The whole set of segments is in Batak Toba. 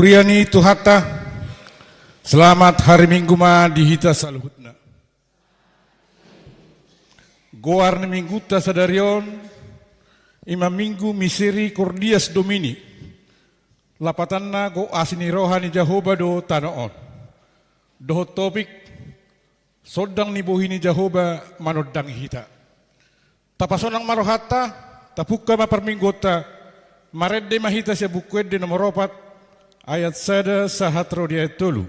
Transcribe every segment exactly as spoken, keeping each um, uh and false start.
Huria ni Tuhanta, selamat hari Minggu ma di hita saluhutna. Goar ni Minggunta sadari on, ima Minggu Misericordias Domini, lapatanna gok asi ni roha ni Jahowa do tano on. Dohot topik, sondang ni bohi ni Jahowa manondangi hita. Tapasonang ma rohanta, tapungka ma parmingguonta, marende ma hita sian Buku Ende nomor opat, ayat sada sahat ro di ayat tolu.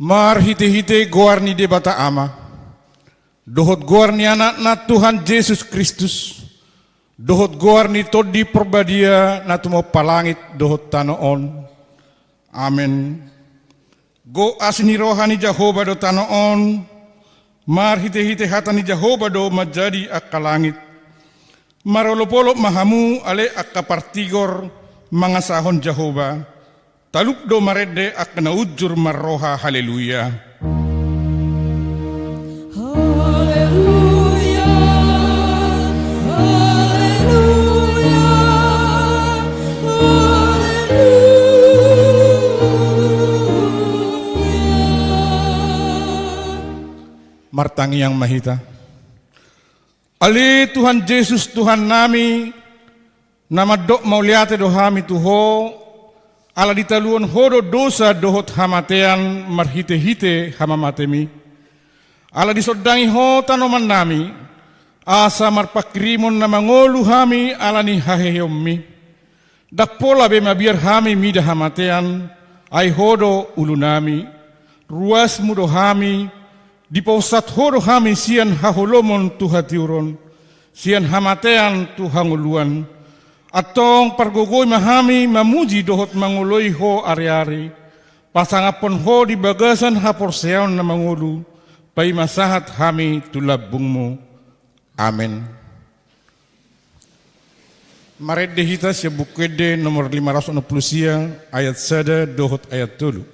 Marhitehite goar ni Debata Ama, dohot goar ni Anakna Tuhan Jesus Kristus, dohot goar ni Tondi Parbadia na tumompa langit dohot tano on. Amen. Gok asi ni roha ni Jahowa do tano on, marhitehite hata ni Jahowa do manjadi angka langit. Marolopolop ma hamu ale angka partigor mangasahon Jahowa. Talup do marende angka na unjur marroha. Haleluya. Haleluya. Haleluya. Haleluya. Martangiang ma hita. Ale Tuhan Jesus, Tuhannami, na mandok mauliate do hami tu Ho, ala ditaluhon Ho do dosa dohot hamatean marhitehite hamamatemi. Ala disondangi Ho tanomannami, asa marpanghirimon na mangolu hami ala ni haheheonmi. Ndang pola be mabiar hami mida hamatean, Ai Ho do ulunami, ruasMu do hami, dipausat Ho do hami sian haholomon tu hatiuron, sian hamatean tu hangoluan. Antong pargogoi ma hami mamuji dohot mangoloi Ho ari-ari, pasangaphon Ho di bagasan haporseaon na mangolu, paima sahat hami tu lambungMu. Amen. Marende hita sian Buku Ende nomor lima ratus onom pulu sia, ayat sada dohot ayat tolu.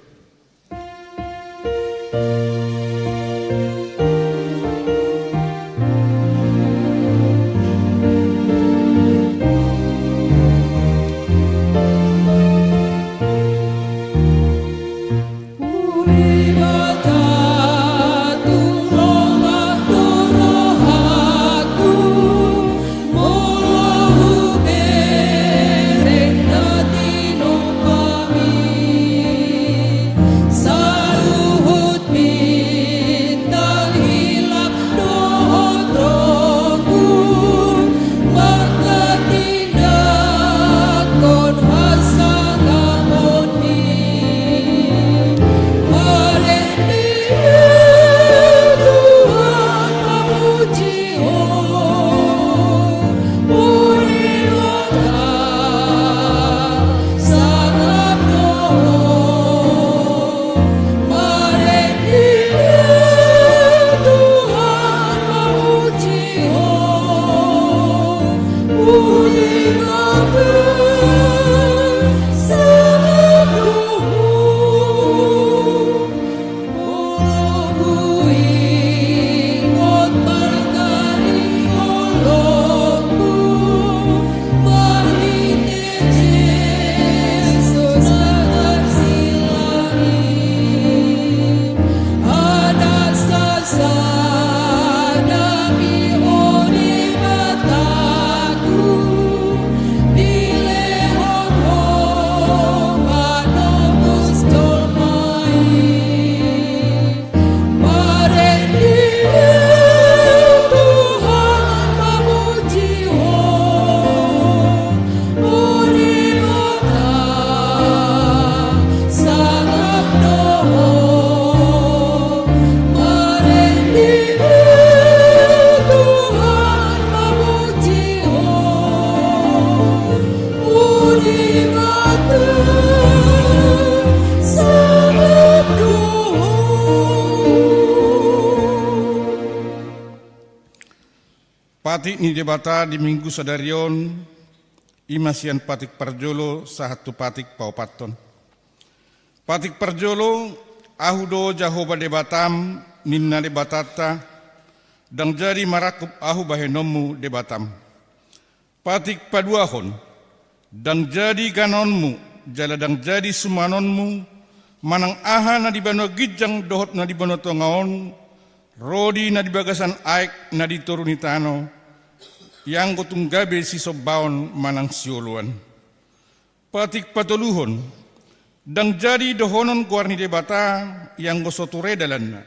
Patik ni Debata di Minggu sadari on, i ma sian patik parjolo sahat tu patik paopathon. Patik parjolo, Ahu do Jahowa Debatam, ninna Debatanta, ndang jadi marangkup Ahu bahenonmu Debatam. Patik paduahon, ndang jadi ganonmu, jala ndang jadi sumanonmu, manang aha na di banua ginjang dohot na di banua tonga on, ro di na di bagasan aek na di toru ni tano, ianggo tung gabe sisombaon manang sioloan. Patik patoluhon, ndang jadi dohonon goar ni Debata, ianggo so ture dalanna.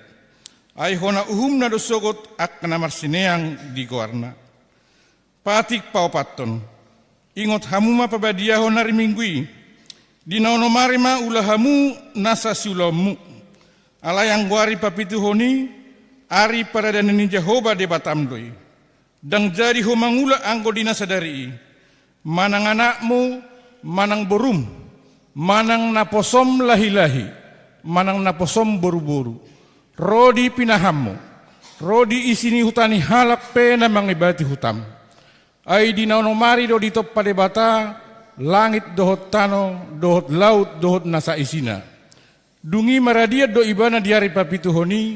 Ai hona uhumna do sogot angka na marsineang di goarna. Patik paopathon, ingot hamu ma pabadiahon ari Minggu i, di na onom ari ma ula hamu nasa siulaonmu. Alai anggo ari papituhon i, ari paradanan ni Jahowa Debatam do i. Ndang jadi ho mangula anggo di na sadari i, manang anakmu, manang borum, manang naposom lahilahi, manang naposom boruboru, ro di pinahanmu, ro di isi ni huta ni halak pe na mangibati hutam. Ai di na onom ari do ditompa Debata langit dohot tano, dohot laut dohot nasa isina. Dung i maradian do ibana di ari papituhon i,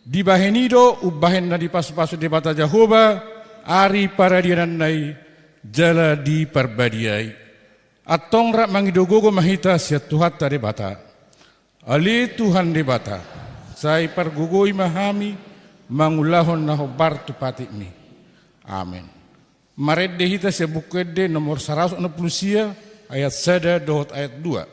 dibahen i do umbahen na dipasupasu Debata Jahowa ari paradiananna i, jala diparbadiai. Antong rap mangido gogo ma hita sian Tuhanta Debata. Ale Tuhan Debata, sai pargogoi ma hami mangulahon na hombar tu patikmi. Amen. Marende hita sian Buku Ende nomor saratus onom pulu sia, ayat sada dohot ayat dua.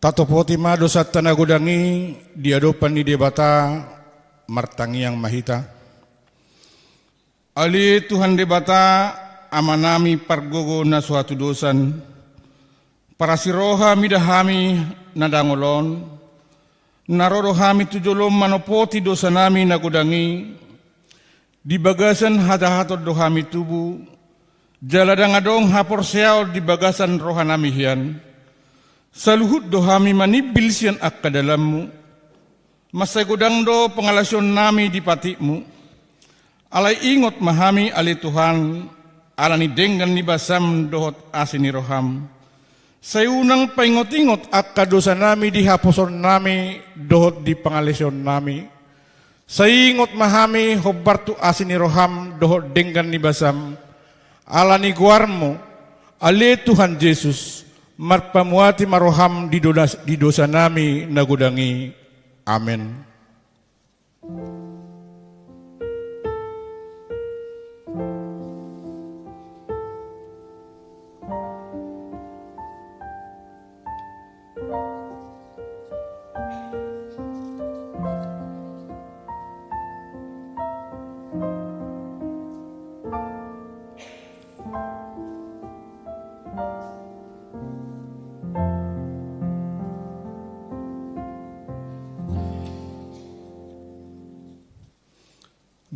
Tatopoti ma dosanta na godang i di adopan ni Debata. Martangiang ma hita. Ale Tuhan Debata, Amanami pargogo na so hatudosan, parasi roha mida hami na dangol on, na ro do hami tu jolom manopoti dosanami na godang i. Di bagasan hajahaton do hami tubu, jala ndang adong haporseaon di bagasan rohanami hian. Saluhut do hami manimbil sian angka dalanmu. Mansai godang do pangalaosionnami di patikmu. Alai ingot ma hami ale Tuhan, ala ni denggan ni basam dohot asi ni roham. Sai unang paingot-ingot angka dosanami di haposoonnami dohot di pangalaosionnami. Sai ingot ma hami hombar tu asi ni roham dohot denggan ni basam. Ala ni goarmu, ale Tuhan Jesus, marpamuati ma roham di donas-, di dosanami na godang i. Amen.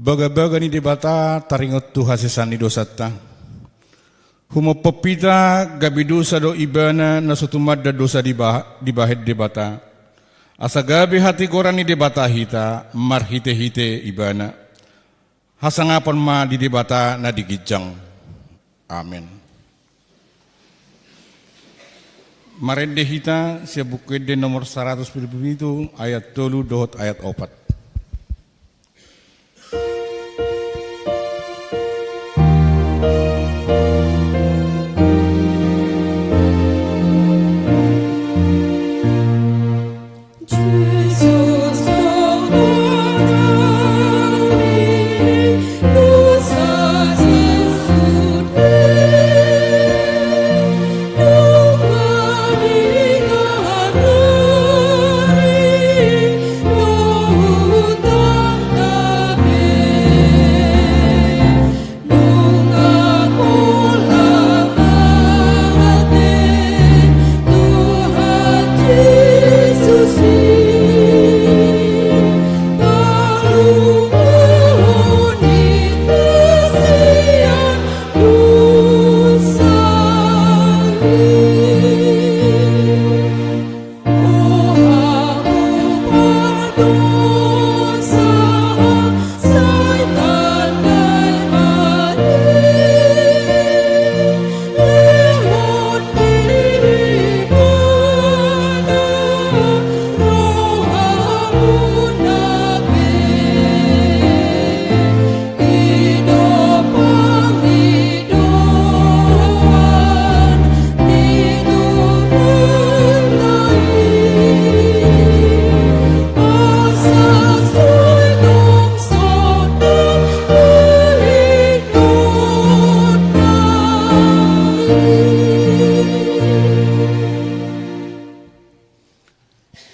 Bagabaga ni Debata taringot tu hasesaan ni dosanta. Humophop hita gabe dosa do Ibana na so tumanda dosa diba-, dibahen Debata. Asa gabe hatigoran ni Debata hita marhite-hite Ibana. Hasangapon ma di Debata na di ginjang. Amen. Marende hita sian Buku Ende nomor saratus pitu pulu pitu, ayat tolu dohot ayat opat.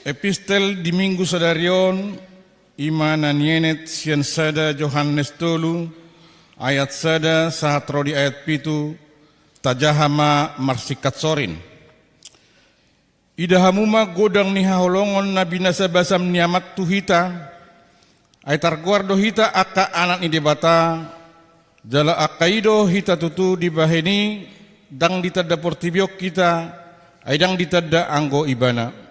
Epistel di Minggu sadari on, i ma na nienet sian sada Johannes tolu, ayat sada sahat ro di ayat pitu, tajaha ma marsingkat sorin. Ida hamu ma godang ni haholongon na binasa basam ni Amat tu hita, ai targoar do hita angka anak ni Debata, jala angka i do hita tutu dibahen i, ndang ditanda portibi on hita, ai ndang ditanda anggo Ibana.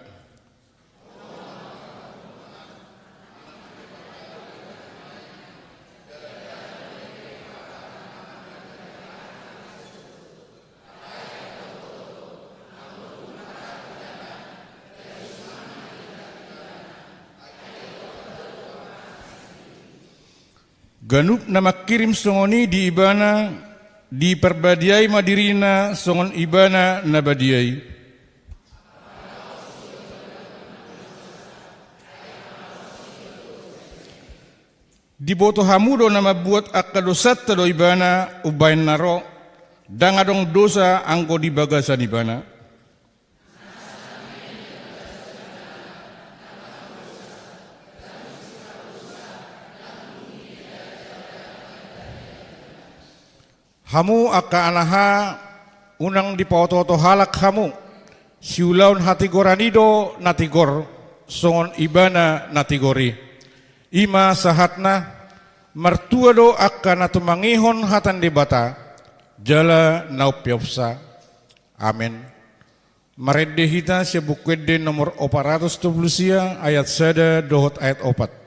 Ganup na mangkirim songon i di Ibana, diparbadiai ma dirina songon Ibana na badia i. Diboto hamu do na mambuat angka dosanta do Ibana umbahen na ro, ndang adong dosa anggo di bagasan Ibana. Hamu angka anaha, unang dipaotooto halak hamu, siulaon hatigoran i do na tigor, songon ibana na tigor i. I ma sahatna, martua do angka na tumangihon hata ni Debata, jala na umpeopsa. Amen. Marende hita sian Buku Ende nomor opat ratus tolu pulu sia, ayat sada dohot ayat opat.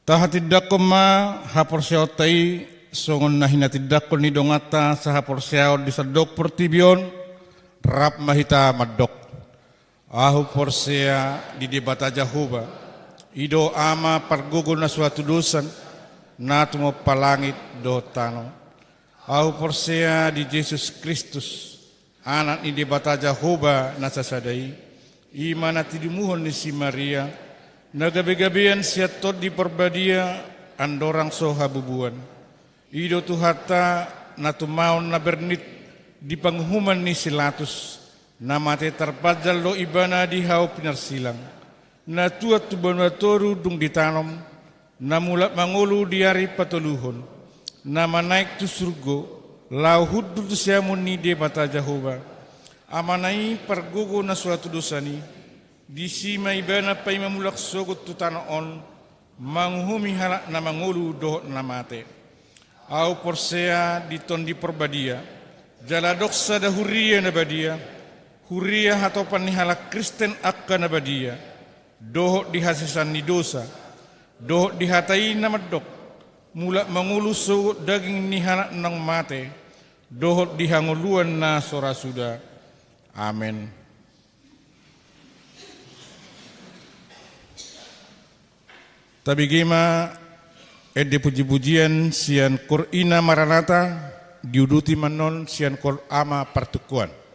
Tahatindangkon ma haporseaonta i songon na hinatindangkon ni donganta sahaporseaon di sandok portibi on rap ma hita mandok. Ahu porsea di Debata Jahowa, i do Ama pargogo na so hatudosan, na tumompa langit dohot tano. Ahu porsea di Jesus Kristus, Anak ni Debata Jahowa na sasada i, i ma na tinumuhon ni si Maria, na gabegabean sian Tondi Porbadia, andorang so habubuan. I do Tuhanta na tumaon na bernit di panguhuman ni si Latus, na mate tarpanjal do ibana di hau pinarsilang, na tuat tu banua toru dung ditanom, na mulak mangolu di ari patoluhon, na manaek tu surgo, laho hundul tu siamun ni Debata Jahowa. Amana i pargogo na so hatudosan i, disi ma ibana paima mulak sogot tu tano on, manguhumi halak na mangolu dohot na mate. Ahu porsea di Tondi Porbadia, jala adong sada huria na badia, huria hatopan ni halak Kristen angka na badia, dohot di hasesaan ni dosa, dohot di hata i na mandok, mulak mangolu sogot daging ni halak naung mate, dohot di hangoluan na so ra suda. Amen. Tabege ma ende pujipujian sian Kor Ina Maranata, diuduti ma annon sian Kor Ama Partungkoan.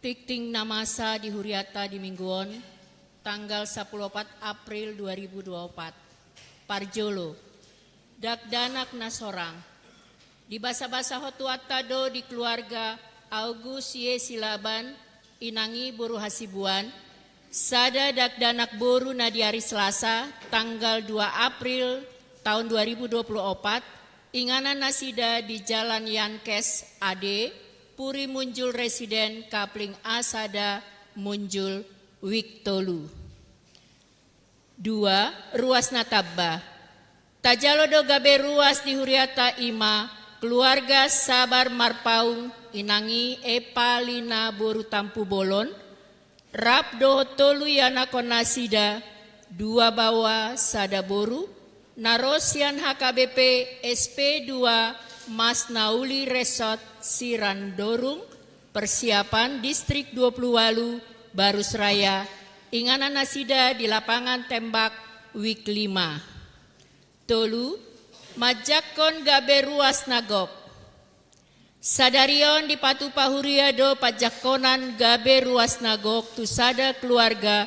Tingting na masa di huriata di minggu on, tanggal sampulu opat April dua ribu dua puluh opat. Parjolo, dakdanak na sorang. Dibasabasahon Tuhanta do di keluarga August Y Silaban, inang i boru Hasibuan, sada dakdanak boru na di ari Selasa, tanggal dua April taon dua ribu dua puluh opat, inganan nasida di Jalan Yankes A D, Puri Munjul Residen, Kapling A sada, Munjul, Wik tolu. Dua, ruas na tamba. Tajalo do gabe ruas di huriata, i ma keluarga Sabar Marpaung, inang i Epalina boru Tampubolon, rap dohot tolu ianakhon nasida, dua baoa sada boru, na ro sian H K B P S P dua Mas Nauli Resort Sirandorung, persiapan Distrik dua puluh ualu, Barus Raya, inganan nasida di lapangan tembak, Wik lima. Tolu, manjangkon gabe ruas na gok. Sadari on dipatupa huria do panjangkonan gabe ruas na gok tu sada keluarga,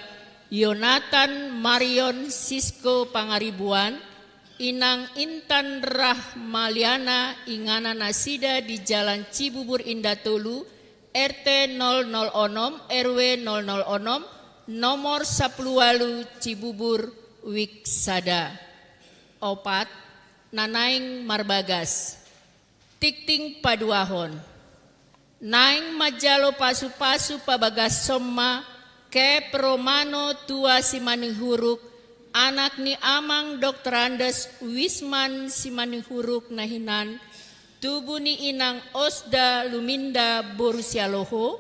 Yonatan Marion Sisko Pangaribuan, inang Intan Rahmaliana, inganan nasida di Jalan Cibubur Indah tolu, R T nol nol onom, R W nol nol onom, Nomor sampulu ualu Cibubur, wik sada. Opat, na naeng marbagas. Tingting paduahon. Naeng manjalo pasupasu pabagas somma Kep Romano Tua Simanihuruk, anak ni Amang Doktor Andes Wisman Simanihuruk na hinan, tubu ni Inang Osda Luminda boru Sialoho,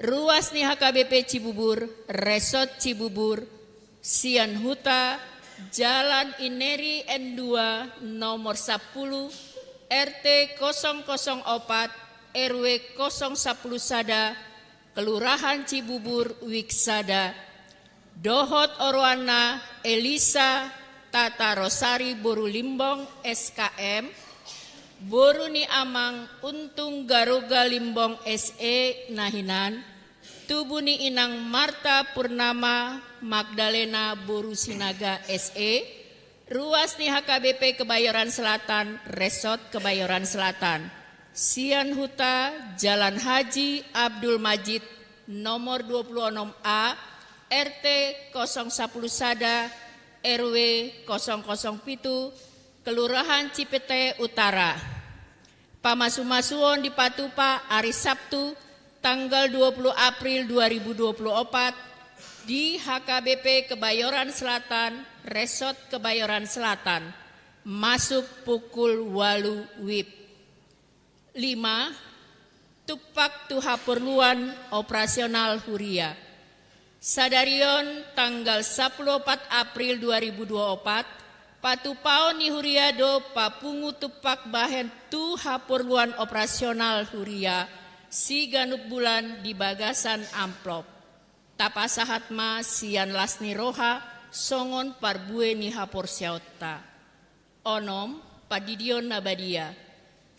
ruas ni H K B P Cibubur, Resort Cibubur, sian huta Jalan Ineri N dua nomor sampulu, R T kosong kosong opat, R W kosong sampulu sada, Kelurahan Cibubur, wik sada, dohot oroanna Elisa Tata Rosari boru Limbong S K M, boru ni Amang Untung Garoga Limbong S E na hinan, tubu ni Inang Marta Purnama Magdalena boru Sinaga S E, ruas ni H K B P Kebayoran Selatan, Resort Kebayoran Selatan. Sian huta Jalan Haji Abdul Majid nomor dua puluh onom A, R T kosong sampulu sada, R W kosong kosong pitu, Kelurahan Cipete Utara. Pamasumasuon dipatupa ari Sabtu, tanggal dua puluh April dua ribu dua puluh opat, di H K B P Kebayoran Selatan, Resort Kebayoran Selatan, masuk pukul ualu wib. Lima, tumpak tu haporluan operasional huria. Sadari on tanggal sampulu opat April dua ribu dua opat, patupaon ni huria do papungu tumpak bahen tu haporluan operasional huria siganup bulan di bagasan amplop. Tapasahat ma sian las ni roha songon parbue ni haporseaonta. Onom, pandidion na badia.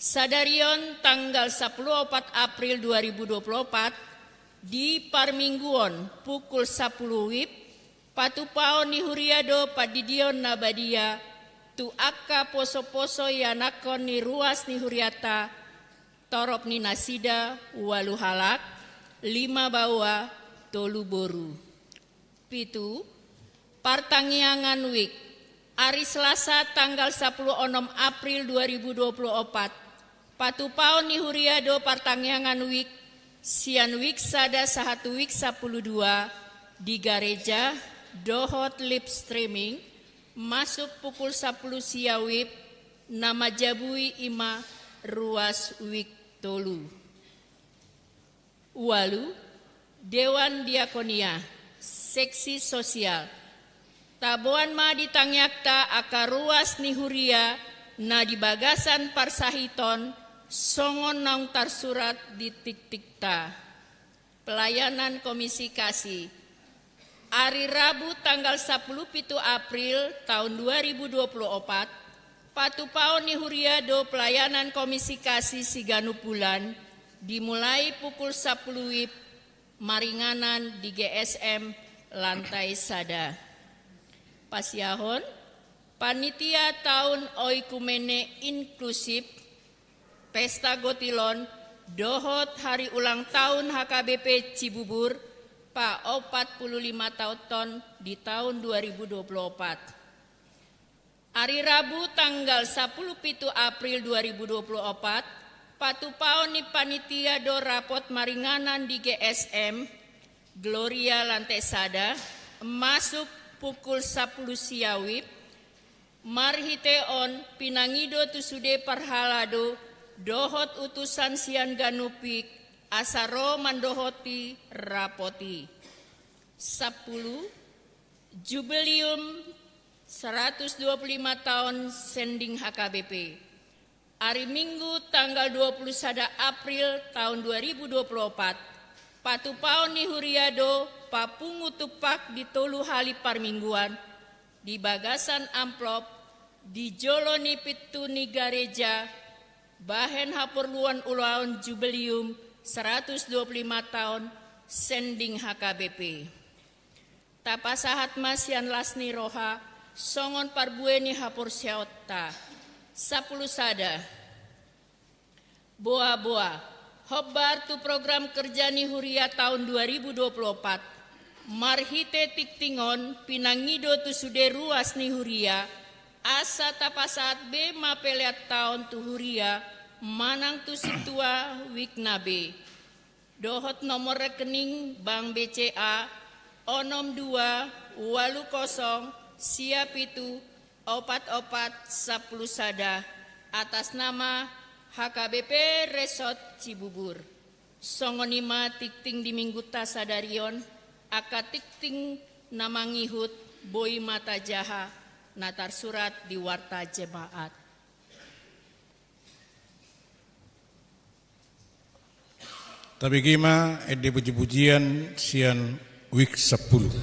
Sadari on tanggal sampulu opat April dua ribu dua puluh opat, di parmingguon pukul sampulu wib, patupaon ni huria do pandidion na badia tu angka poso-poso ianakhon ni ruas ni hurianta, torop ni nasida ualu halak, lima baoa, tolu boru. Pitu, partangiangan wik. Ari Selasa tanggal sampulu onom April dua ribu dua puluh opat, patupaon ni huria do partangiangan wik sian wik sada sahat tu wik sampulu dua di gareja dohot live streaming, masuk pukul sampulu sia wib, na manjabui i ma ruas wik tolu. Ualu, Dewan Diakonia, seksi sosial. Taboan ma di tangiangta angka ruas ni huria na di bagasan parsahiton, songon naung tarsurat di tingtingta. Pelayanan Komisi Kasih. Ari Rabu tanggal sampulu pitu April taon dua ribu dua puluh opat, patupaon ni huria do pelayanan Komisi Kasih siganup bulan, dimulai pukul sampulu wib, maringanan di G S M lantai sada. Pasiahon, panitia taon oikumene inklusif, pesta gotilon, dohot hari ulang tahun H K B P Cibubur, pa opat pulu lima taonhon di taon dua ribu dua puluh opat. Ari Rabu tanggal sampulu pitu April dua ribu dua puluh opat, patupaon ni panitia do rapot maringanan di G S M, Gloria lantai sada, masuk pukul sampulu sia wib, marhite on pinangido tu sude parhalado, dohot utusan sian ganup wik, asa ro mandohoti rapot i. Sampulu, Jubileum saratus dua pulu lima taon sending H K B P. Ari Minggu tanggal dua pulu sada April taon dua ribu dua pulu opat, patupaon ni huria do papungu tumpak di tolu hali parmingguan, di bagasan amplop, di jolo ni pintu ni gareja, bahen haporluan ulaon Jubileum saratus dua pulu lima taon sending H K B P. Tapasahat ma sian las ni roha, songon parbue ni haporseaonta. Sampulu sada. Boa-boa. Hombar tu program kerja ni huria taon dua ribu dua pulu opat. Marhite tingting on pinangido tu sude ruas ni huria, asa tapasahat be ma pelean taon tu huria manang tu sintua wikna be. Dohot nomor rekening Bank B C A onom dua ualu kosong sia pitu opat opat sampulu sada, atas nama H K B P Resort Cibubur. Songon i ma tingting di minggunta sadari on, angka tingting na mangihut boi ma tajaha na tarsurat di Warta Jemaat. Tabege ma ende pujipujian sian wik sampulu.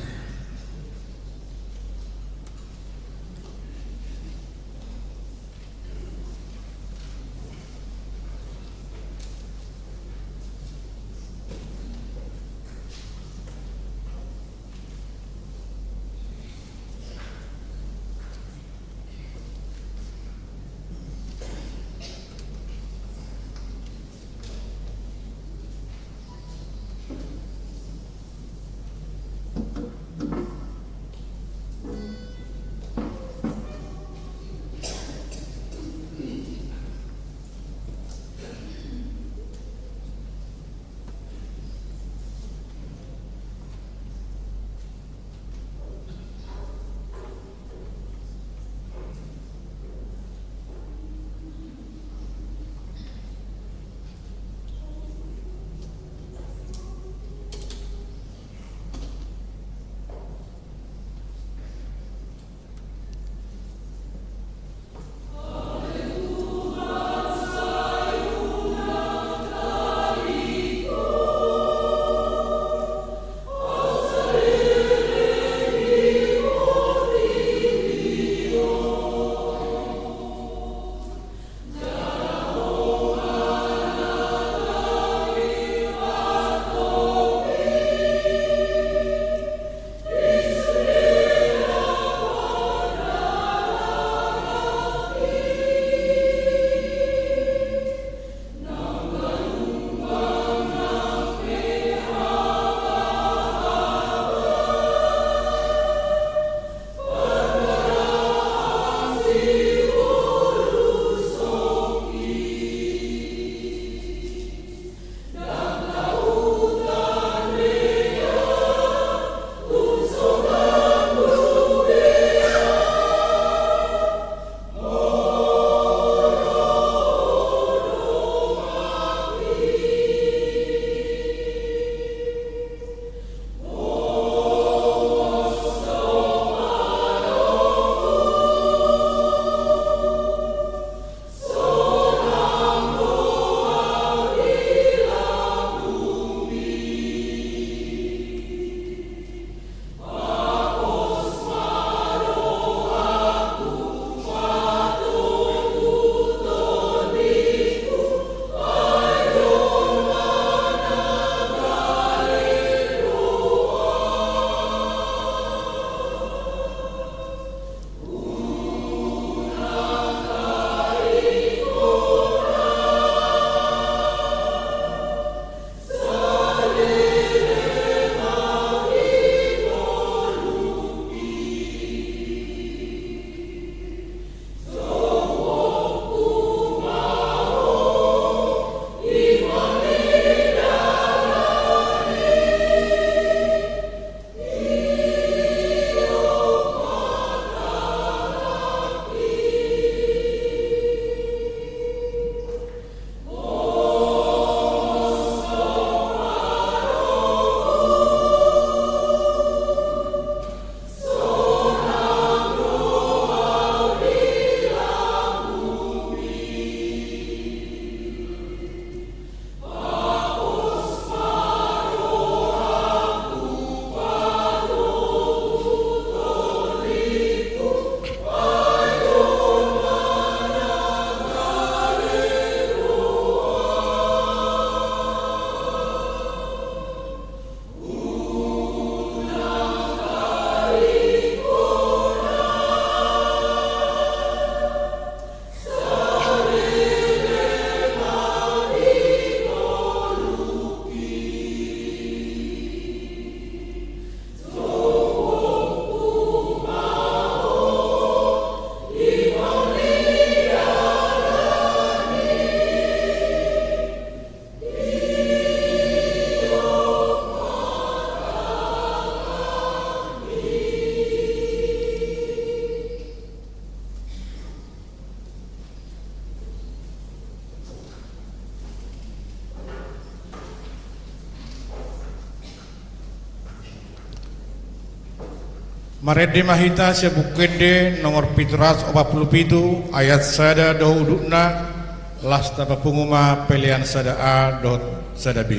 Marende ma hita sian Buku Ende nomor pitu ratus opat pulu pitu, ayat sada dohot udutna. Las tapapungu ma pelean sada A dohot sada B.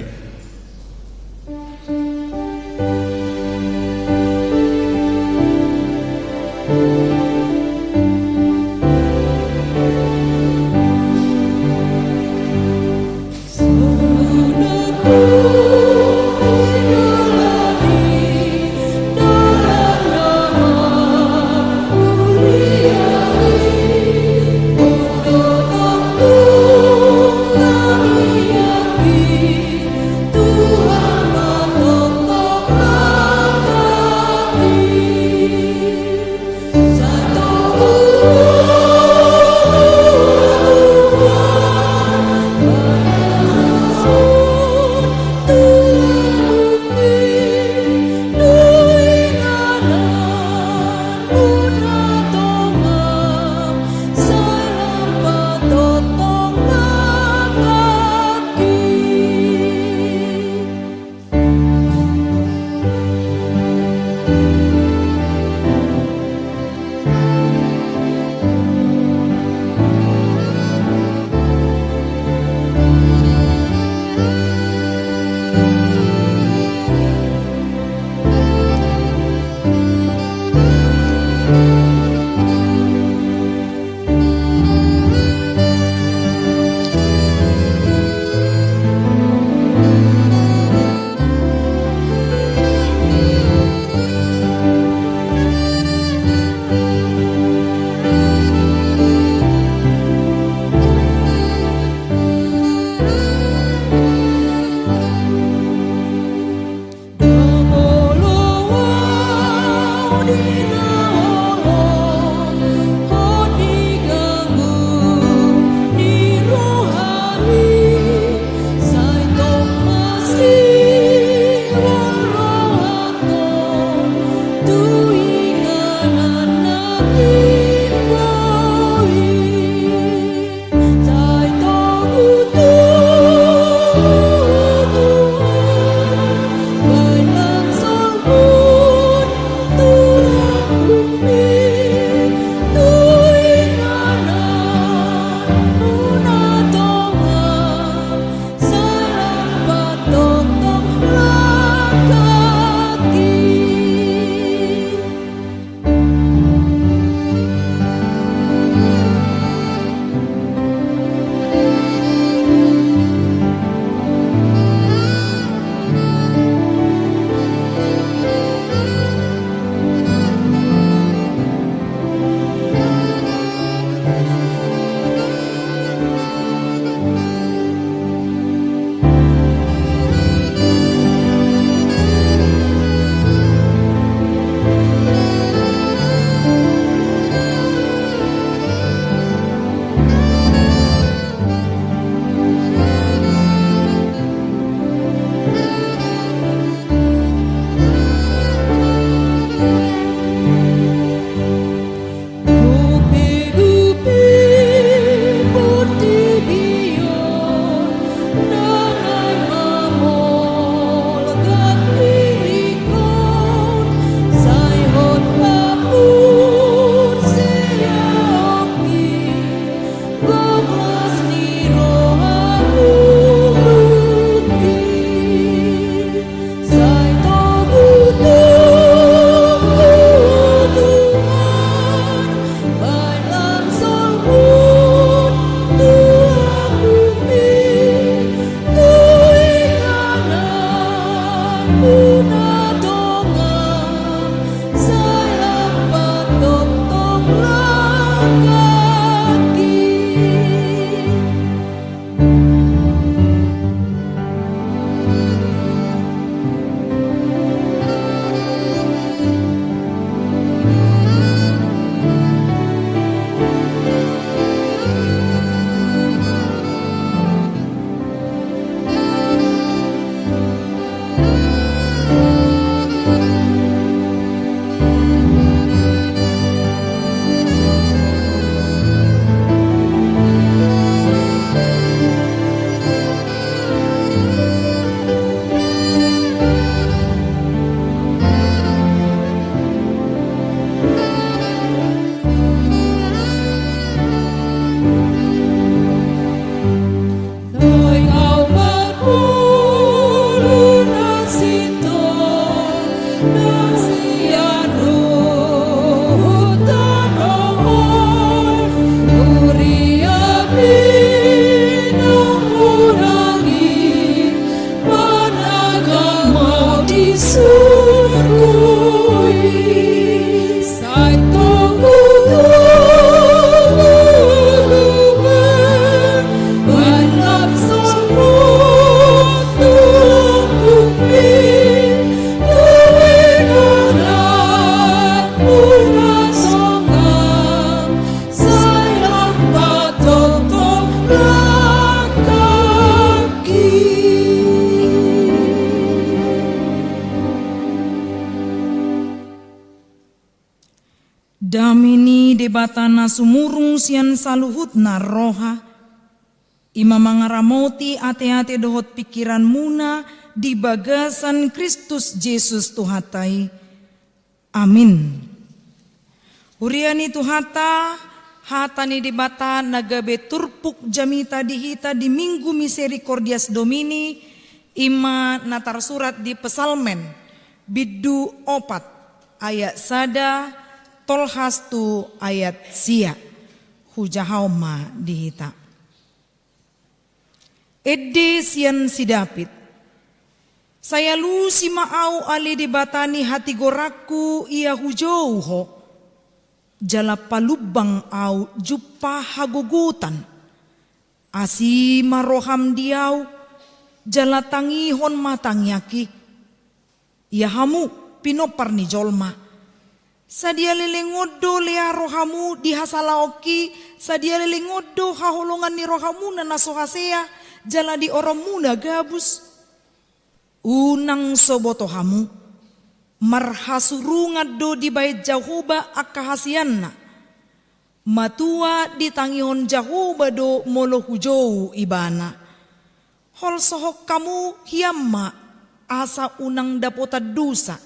Dame ni Debata na sumurung sian saluhutna roha, i ma mangaramoti ateate dohot pingkiranmuna di bagasan Kristus Jesus Tuhanta i. Amin. Huria ni Tuhanta, hata ni Debata na gabe turpuk jamita di hita di Minggu Misericordias Domini, i ma na tarsurat di Psalmen bindu opat, ayat sada, tolhas tu ayat sia. Hujahaon ma di hita. Ende sian si David. Sai alusi ma ahu ale Debata ni hatigoranku, ia hujou Ho, jala palumbang ahu jumpa hagogotan. Asi ma roham di ahu, jala tangihon ma tangiangki. Ia Hamu, pinompar ni jolma. Sadia leleng on do lea rohamu di hasalaonki, sadia leleng on do haholongan ni rohamuna na so hasea, jala di oronmuna gabus? Unang so boto hamu, marhasurungan do dibaen Jahowa angka haseanna. Matua ditangihon Jahowa do molo hujou Ibana. Holsohon hamu hian ma, asa unang dapotan dosa.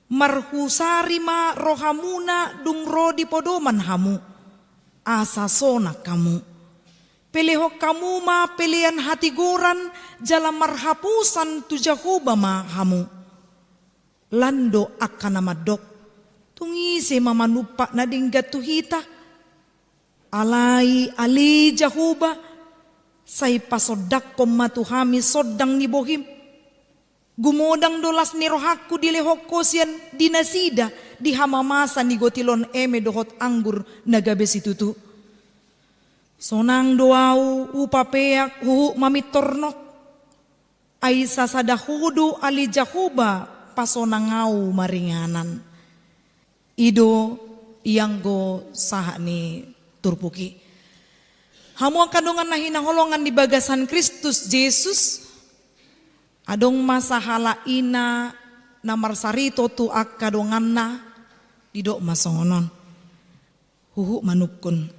Marhusari ma rohamuna dung ro di podoman hamu, asa sonang hamu. Pelehon hamu ma pelean hatigoran, jala marhaposan tu Jahowa ma hamu. Lan do angka na mandok: Tung ise ma manumpak na denggan tu hita? Alai ale Jahowa, sai pasondangkon ma tu hami sondang ni bohim. Gumodang do las ni rohangku dilehon Ho sian di nasida di hamamasa ni gotil on eme dohot anggur na gabe situtu. Sonang do ahu hupapeak huhut mamintor nok. Ai sasada Ho do ale Jahowa pasonang ahu maringanan. I do ianggo sahat ni turpuk i. Hamu angka dongan na hinaholongan di bagasan Kristus Jesus, adong ma sahalak ina na marsarito tu angka donganna, didok ma songon on. Huhut manungkun.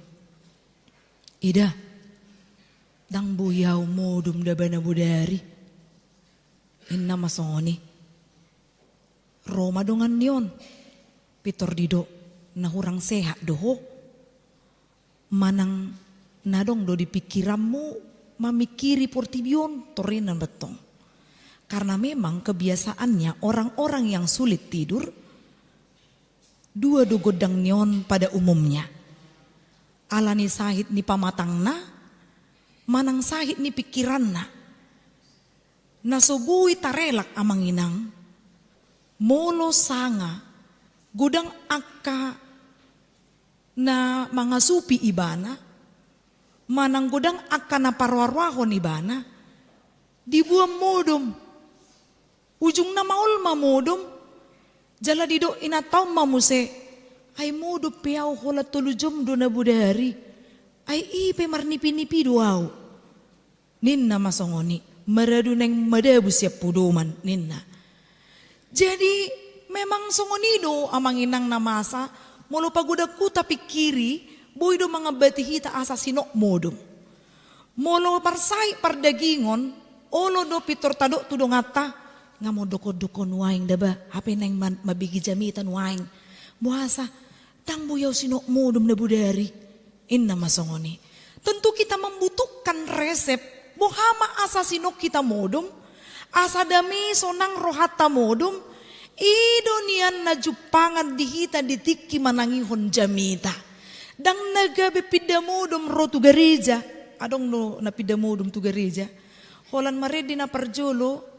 Ida, ndang boi ahu modom daba na bodari. Ninna ma songon i. Ro ma dongan ni on. Pintor didok, na hurang sehat do ho? Manang na adong do di pingkiranmu mamingkiri portibi on, torina mantong. Karena memang kebiasaannya orang-orang yang sulit tidur, dua do gondang ni on pada umumnya. Ala ni sahit ni pamatangna, manang sahit ni pingkiranna. Na so boi tarelak amang inang, molo sanga godang angka na mangasupi ibana, manang godang angka na paroaroahon ibana, diboan modom. Ujungna maol ma modom, jala didok inanta on ma muse, ai modom pe ahu holan tolu jom do na bodari, ai i pe marnipinipi do ahu. Ninna ma songon i, maradu naeng madabu sian podoman, ninna. Jadi, memang songon i do amang inang na masa, molo pagodang huta pingkiri, boi do mangambati hita asa sinok modom. Molo marsahit pardagingon, olo do pintor tadok tu donganta, nga mondokondok ho nuaeng daba, hape naeng man-, mambege jamita nuaeng. Boasa, ndang boi ahu sinok modom na bodari. Ninna ma songon i. Tentu kita membutuhkan resep, boha ma asa sinok hita modom, asa dame sonang rohanta modom, i do nian na jumpangan di hita di tingki manangihon jamita. Ndang na gabe pinda modom ro tu gareja, adong do na pinda modom tu gareja. Holan marende na parjolo,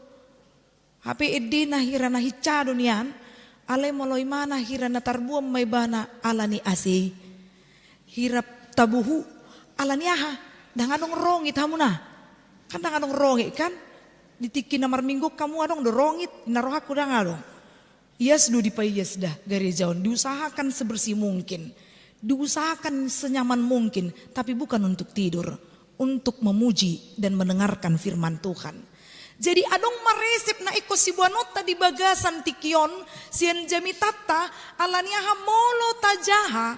hape endena hira na hinsa do nian, alai molo imana hira na tarboan ma ibana ala ni A C i. Hira tabohu, ala ni aha, ndang adong rongit hamuna. Kan ndang adong rongit kan? Di tingki na marminggu hamu adong do rongit, na rohangku ndang adong. Ias do dipaias da gareja on, diusahakan sebersih mungkin, diusahakan senyaman mungkin, tapi bukan untuk tidur, untuk memuji dan mendengarkan firman Tuhan. Jadi adong ma resep na ingkon siboanonta di bagasan tingki on sian jamitanta, ala ni aha? Molo tajaha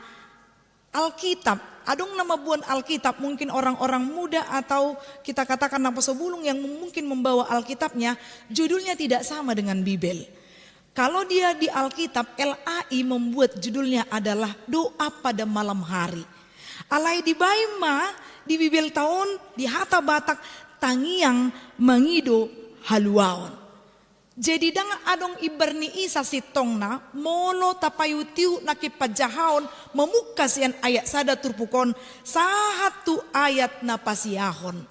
Alkitab, adong na mamboan Alkitab, mungkin orang-orang muda atau kita katakan naposobulung yang mungkin membawa Alkitabnya, judulnya tidak sama dengan Bibel. Kalau dia di Alkitab, L A I membuat judulnya adalah Doa Pada Malam Hari. Alai dibaen ma di Bibelta on, di hata Batak, tangiang mangido haluaon. Jadi ndang adong imbar ni i sasintongna, molo tapaiut-iut nangkin panjahaon mamungka sian ayat sada turpuk on sahat tu ayat na pasiahon.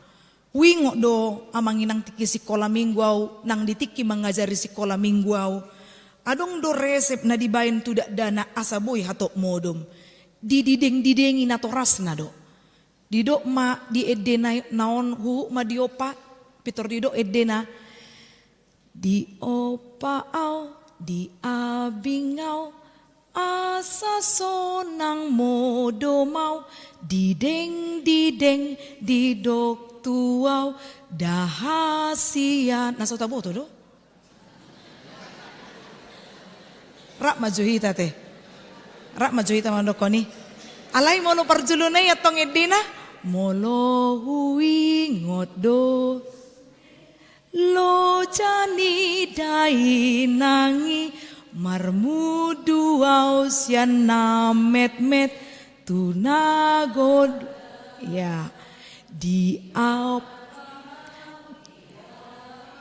Huingot do, amang inang, tingki sikola minggu au, nang di tingki mangajari sikola minggu au, adong do resep na dibaen tu dakdanak asa boi hatop modom. Didideng-didengi natorasna do. Didok ma di endena on, huhut ma diompa, pintor didok endena. Diompa au, diabing au, asa sonang modom au, dideng-dideng didok tu au, da hasian. Na so taboto do? Rap ma jo hita te. Rap ma jo hita mandokkon i. Alai molo parjolo nai antong endena, molo huingot do loja ni dainang i, marmundu au sian na metmet tu na godang. Ya, di ap-,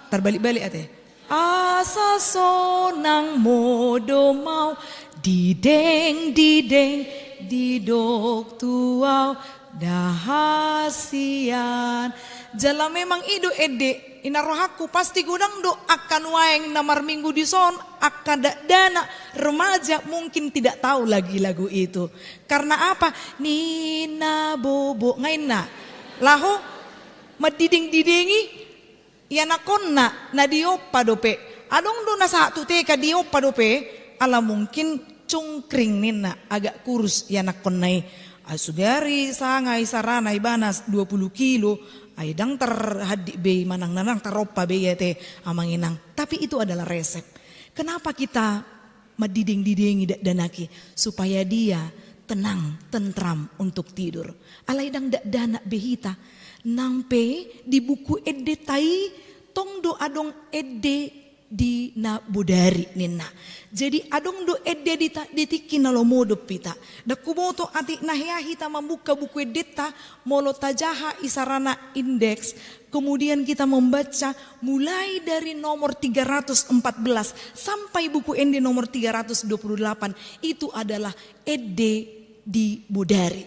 tarbalik-balik ate. Asa sonang modom au, dideng-dideng didok tu au, da hasian. Jala memang i do ende, inna rohangku, pasti godang do angka nuaeng na marminggu dison, angka dakdanak, remaja mungkin tidak tahu lagi lagu itu. Karena apa? Ninna bobo, nga inna. Laho mandideng-didengi ianakhonna na diompa dope. Adong do na sahat tu T K diompa dope, ala mungkin cungkring ninna, agak kurus ianakhonna i. Ai sugari sanga isarana ibana dua puluh kilo, ai ndang tarhandik be i manang na ndang tarompa be i ate, amang inang. Tapi itu adalah resep. Kenapa kita mandideng-didengi dakdanak i? Supaya dia tenang, tentram untuk tidur. Alai ndang dakdanak be hita. Nang pe di buku endenta i tong do adong ende di na bodari ninna. Jadi adong do ende di ta-, di tingki na lomo dope hita. Ndang huboto atik na hea hita mambuka buku endenta, molo tajaha isarana indeks, kemudian kita membaca mulai dari nomor tiga ratus empat belas sampai buku ende nomor tiga ratus dua puluh delapan, itu adalah ende di bodari.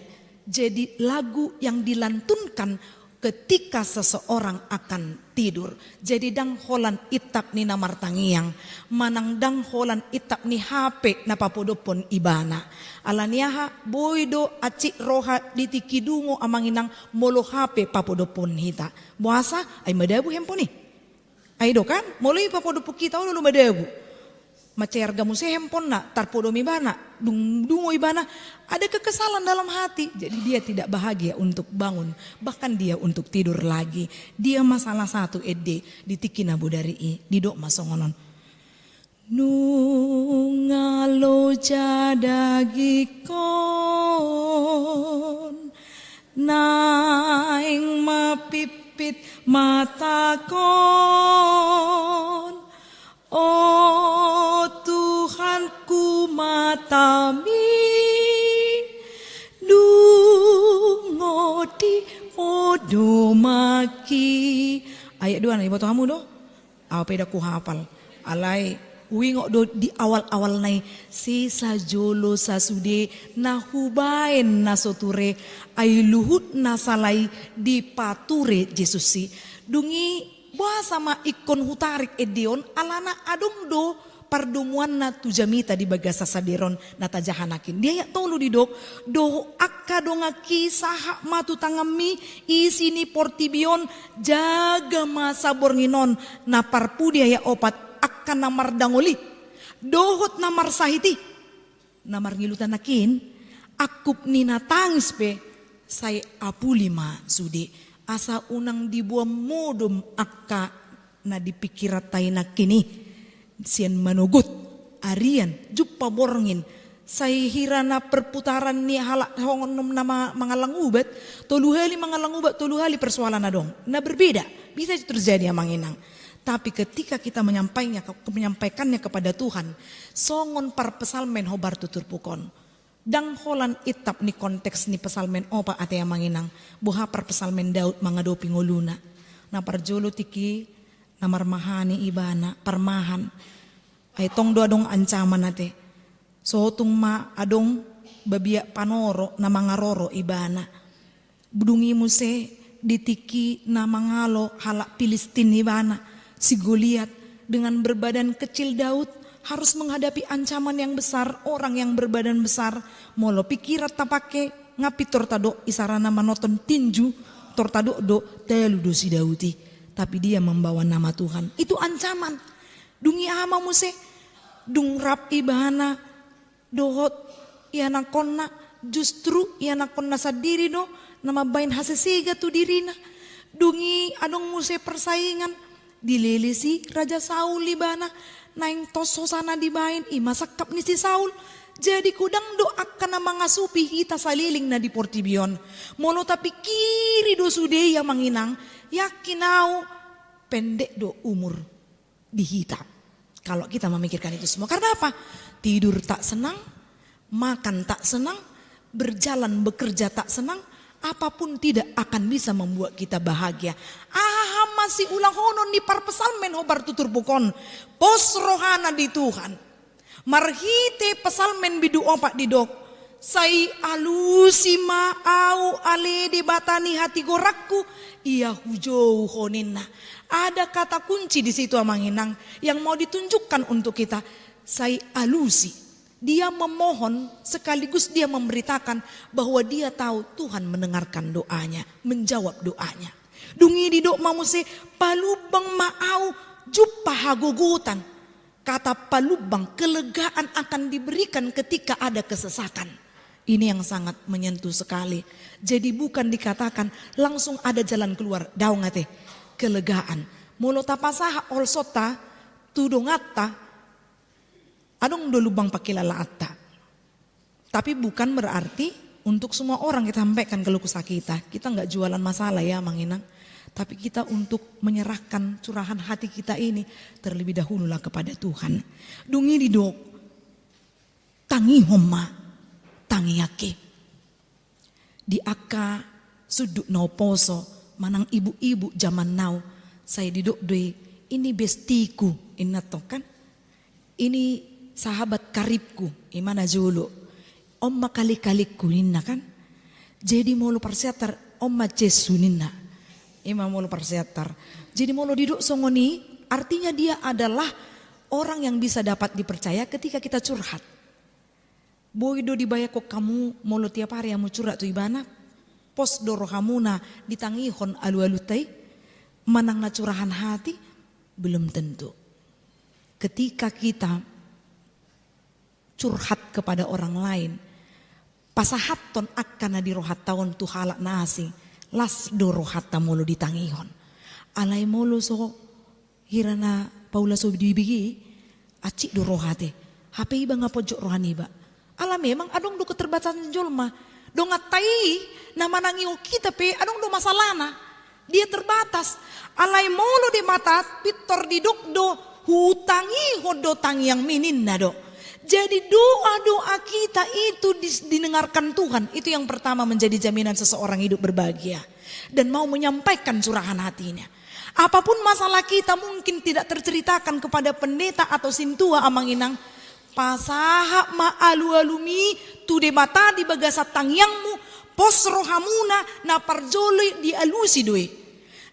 Jadi lagu yang dilantunkan ketika seseorang akan tidur. Jadi ndang holan intap ni na martangiang, manang ndang holan intap ni H P na papodophon ibana. Ala ni aha? Boi do ancit roha di tingki dungo, amang inang, molo H P papodophon hita. Boasa? Ai madabu handphone i. Ai do kan? Molo i papodophon hita, olo do madabu. Mansai arga muse handphonena, tarpodom ibana, dung dungo ibana, ada kekesalan dalam hati. Jadi dia tidak bahagia untuk bangun, bahkan dia untuk tidur lagi. Dia ma salah satu ende di tingki na bodari i, didok ma songon on. Nunga loja dagingkon, naeng ma pipit matangkon. O Tuhanku, matami dungo di podomanki. Ayat dua na diboto hamu do? Au pe ndang huhapal. Alai huingot do di awal-awalna i, sesa jolo sasude na hubaen na so ture, ai luhut na sala i dipature Jesus i. Dung i boasa ma ingkon hutarik ende on? Alana adong do pardomuanna tu jamita di bagasan sadari on na tajaha nangkin. Di ayat tolu didok, dohot angka donganki sahat ma tu tanganmi isi ni portibi on, jaga ma saborngin on. Na parpudi ayat opat, angka na mardangol i dohot na marsahit i. Na marngilutan nangkin, angkup ni na tangis pe sai apuli ma sude, asa unang diboan modom angka na di pingkiranta i nangkin i, sian manogot, arian, jumpa borngin, sai hira na perputaran ni halak songon na ma-, mangallang ubat, tolu hali mangallang ubat, tolu hali persoalan adong. Na berbeda, bisa terjadi amang inang. Tapi ketika kita menyampainya ke-, menyampaikannya kepada Tuhan, songon parpsalmen hombar tu turpuk on. Ndang holan itap ni konteks ni psalmen opat ate amang inang, boha parpsalmen Daud mangadopi ngoluna. Na parjolo tingki na marmahani ibana, parmahan. Ai tong do adong ancaman ate. Sotung ma adong babiat panoro na mangaroro ibana. Dung i muse di tingki na mangalo halak Pilistin ibana, si Goliat, dengan berbadan kecil Daud harus menghadapi ancaman yang besar, orang yang berbadan besar. Molo pingkiran tapake, nga pintor tadok isarana manonton tinju, tor tadok do, talu do si Daud i. Tapi dia membawa nama Tuhan. Itu ancaman. Dung i aha ma muse, dung rap ibana dohot ianakkonna, justru ianakkonna sandiri do na mambaen hasesega tu dirina. Dung i adong muse persaingan, dilelesi Raja Saul ibana, naeng tos hosana dibaen, i ma sangkap ni si Saul. Jadi godang do angka na mangasupi hita saliling na di portibi on. Molo tapingkiri do sude i amang inang, yakin au pendek do umur di hita. Kalau kita memikirkan itu semua. Karena apa? Tidur tak senang, makan tak senang, berjalan bekerja tak senang, apapun tidak akan bisa membuat kita bahagia. Aha ma siulahonon ni parpsalmen hombar tu turpuk on? Pos rohana di Tuhan. Marhite psalmen bindu opat didok, sai alusi ma au ale Debata ni hatigoranku, ia hujou ho ninna. Ada kata kunci di situ amang inang yang mau ditunjukkan untuk kita. Sai alusi. Dia memohon sekaligus dia memberitakan bahwa dia tahu Tuhan mendengarkan doanya, menjawab doanya. Dung i didok ma muse, palumbang ma au jumpa hagogotan. Kata palumbang, kelegaan akan diberikan ketika ada kesesakan. Ini yang sangat menyentuh sekali. Jadi bukan dikatakan langsung ada jalan keluar, daong ate, kelegaan. Molo tapasahat holsonta tu donganta, adong do lumbang pangkilalaanta. Tapi bukan berarti untuk semua orang kita sampaikan keluh kesah kita. Kita nggak jualan masalah ya, Mang Inang. Tapi kita untuk menyerahkan curahan hati kita ini terlebih dahululah kepada Tuhan. Dung i didok, tangihon ma tangiangki. Di angka sundut na umposo manang ibu-ibu zaman now, sai didok do i, ini bestiku, inna tong kan. Ini sahabat karibku, i ma na jolo. On ma kali-kaliku ninna kan. Jadi molo parsiantar, on ma cessu ninna. I ma molo parsiantar. Jadi molo didok songon i, artinya dia adalah orang yang bisa dapat dipercaya ketika kita curhat. Boi do dibayangkon hamu molo tiap hari hamu curhat tu ibana, pos do rohamuna ditangihon alu-alunta i, manang na curahan hati? Belum tentu. Ketika kita curhat kepada orang lain, pasahathon angka na di rohanta on tu halak na asing, las do rohanta molo ditangihon. Alai molo so hira na paula so dibege, acik do roha ate. Hape iba nga pojok roha niba. Ala memang adong do keterbatasan jolma. Donganta i na manangihon hita pe adong do masalahna. Dia terbatas. Alai molo Debata pintor didok do, hutangihon do tangiangmi ninna do. Jadi doa-doa kita itu dis-, didengarkan Tuhan. Itu yang pertama menjadi jaminan seseorang hidup berbahagia dan mau menyampaikan curahan hatinya. Apapun masalah kita mungkin tidak terceritakan kepada pendeta atau sintua, Amang Inang, pasahat ma alu-alumi tu Debata di bagasan tangiangmu, pos rohamuna. Na parjolo i dialusi do i.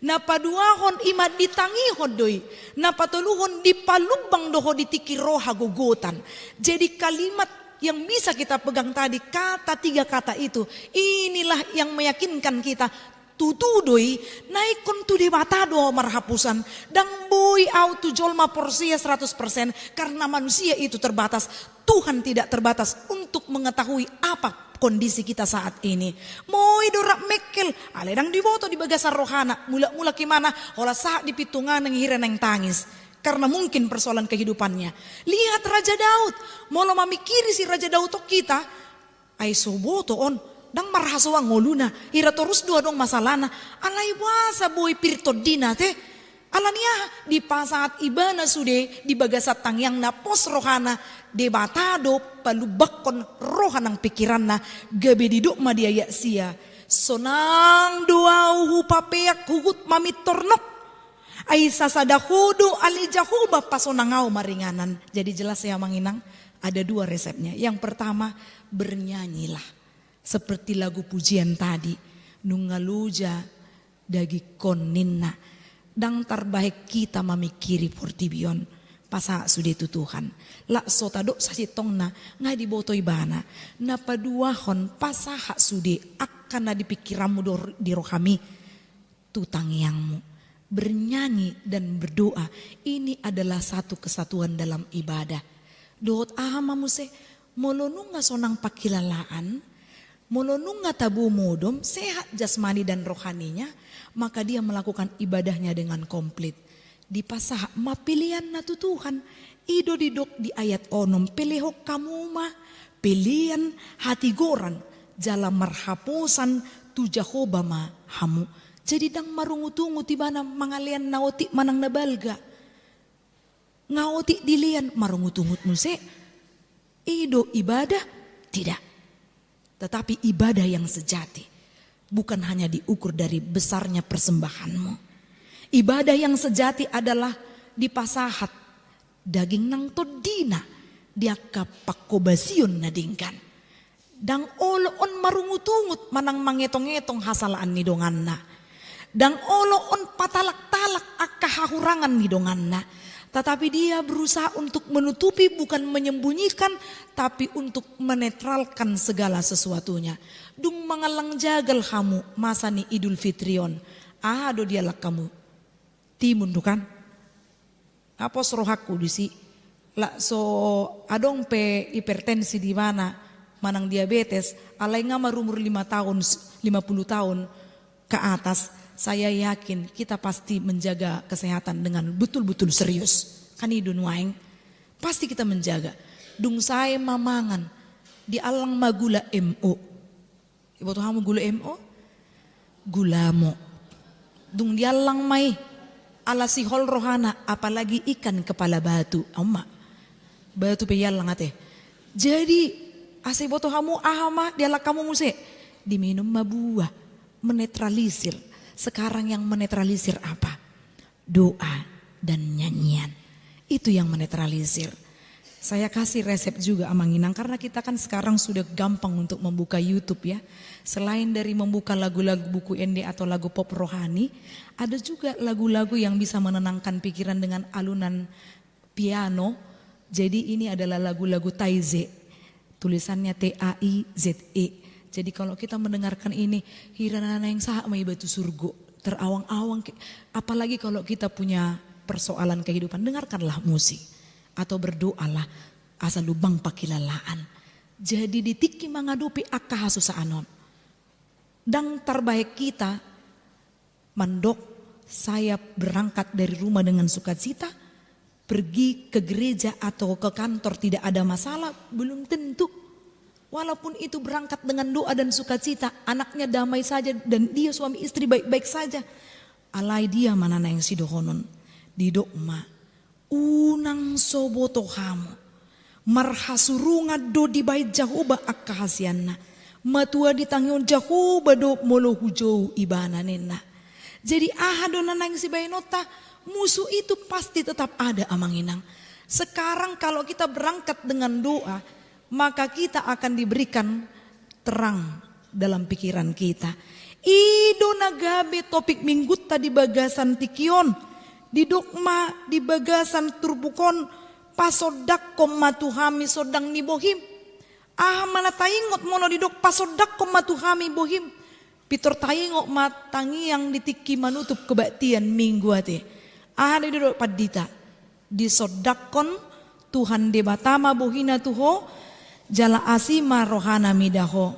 Na paduahon i ma ditangihon do i. Na patoluhon dipalumbang do ho di tingki ro hagogotan. Jadi kalimat yang bisa kita pegang tadi, kata, tiga kata itu, inilah yang meyakinkan kita. Tutu do i, na ingkon tu Debata do marhapusan. Ndang boi au tu jolma porsea seratus persen, karena manusia itu terbatas. Tuhan tidak terbatas untuk mengetahui apa kondisi kita saat ini. Moi do rap mengkel, alai ndang diboto di bagasan rohana, mulak-mulak imana, holan sahat di pintu ngana hira naeng tangis. Karena mungkin persoalan kehidupannya. Lihat Raja Daud, molo mamikiri si Raja Daud on hita, ai so boto on, ndang marhasoang ngoluna, hira torus do adong masalahna, alai boasa boi pir tondina te? Alani aha? Dipasahat ibana sude di bagasan tangiangna pos rohana, Debata do palumbangkon roha nang pikiranna, gabe didok ma di ayat sia, sonang do ahu hupapeak huhut mamintor nok. Ai sasada ho do ale Jahowa pasonang ahu maringanan. Jadi jelas ya Amang Inang, ada dua resepnya. Yang pertama, bernyanyilah. Seperti lagu pujian tadi, nunga loja dagingkon ninna. Ndang tarbahen hita mamikiri portibi on, pasahat sude tu Tuhan. Lak so tadok sasintongna, nga diboto ibana. Na paduahon pasahat sude angka na di pikiranmu do di rohami tu tangiangmu. Bernyanyi dan berdoa, ini adalah satu kesatuan dalam ibadah. Dohot aha ma muse, molo nunga sonang pangkilalaan, molo nunga tabo modom, sehat jasmani dan rohaninya, maka dia melakukan ibadahnya dengan komplit. Dipasahat ma peleanna tu Tuhan. I do didok di ayat onom, pelehon hamu ma pelean, hatigoran, jala marhaposan tu Jahowa ma hamu. Jadi ndang marungut-ungut ibana mangalean na otik manang na balga. Nga otik dilean, marungut-ungut muse. I do ibadah? Tidak. Tetapi ibadah yang sejati bukan hanya diukur dari besarnya persembahanmu. Ibadah yang sejati adalah dipasahat daging nang tondina di angka pangkobasion na denggan. Ndang olo on marungut-ungut manang mangetong-etong hasalaan ni donganna. Ndang olo on patalak-talak angka hahurangan ni donganna. Tetapi dia berusaha untuk menutupi, bukan menyembunyikan, tapi untuk menetralkan segala sesuatunya. Dung mangallang jagal hamu masa ni Idul Fitri on, aha do diallang hamu? Timun do kan? Nga pos rohangku disi, lak so adong pe hipertensi di ibana manang diabetes, alai nga marumur lima tahun, lima puluh tahun ke atas, saya yakin kita pasti menjaga kesehatan dengan betul-betul serius. Kan i do nuaeng. Pasti kita menjaga. Dung sae ma mangan, diallang ma gula M O. Iboto hamu gula M O? Gulamo. Dung diallang ma i, ala sihol rohana, apalagi ikan kepala batu. Ama. Batu pe iallang ate. Jadi, asa iboto hamu aha ma diallang hamu muse? Diminum ma buah, menetralisir. Sekarang yang menetralisir apa? Doa dan nyanyian. Itu yang menetralisir. Saya kasih resep juga Amang Inang, karena kita kan sekarang sudah gampang untuk membuka YouTube ya. Selain dari membuka lagu-lagu buku ende atau lagu pop rohani, ada juga lagu-lagu yang bisa menenangkan pikiran dengan alunan piano. Jadi ini adalah lagu-lagu Taize. Tulisannya T A I Z E. Jadi kalau kita mendengarkan ini, hira na naeng sahat ma iba tu surgo, terawang-awang. Apalagi kalau kita punya persoalan kehidupan, dengarkanlah musik atau berdoalah, asa lumbang pangkilalaan. Jadi di tingki mangadopi angka hasusaan on, ndang tarbahen hita mandok, saya berangkat dari rumah dengan sukacita, pergi ke gereja atau ke kantor tidak ada masalah, belum tentu. Walaupun itu berangkat dengan doa dan sukacita, anaknya damai saja dan dia suami istri baik-baik saja, alai dia ma na naeng sidohonon, didok ma, unang so boto hamu. Marhasurungan do dibahen Jahowa angka hasianna. Matua ditangihon Jahowa do molo hujou ibana ninna. Jadi aha do na naeng sibahenonta? Musuh itu pasti tetap ada, Amang Inang. Sekarang kalau kita berangkat dengan doa, maka kita akan diberikan terang dalam pikiran kita. I do na gabe topik minggunta di bagasan tingki on. Didok ma di bagasan turpuk on, pasondangkon ma tu hami sondang ni bohim. Aha ma na taingot molo didok pasondangkon ma tu hami bohim? Pintor taingot ma tangiang di tingki manutup kebaktian Minggu ate. Aha do didok pandita? Disondangkon Tuhan Debata ma bohina tu ho, jala asi ma rohana mida ho.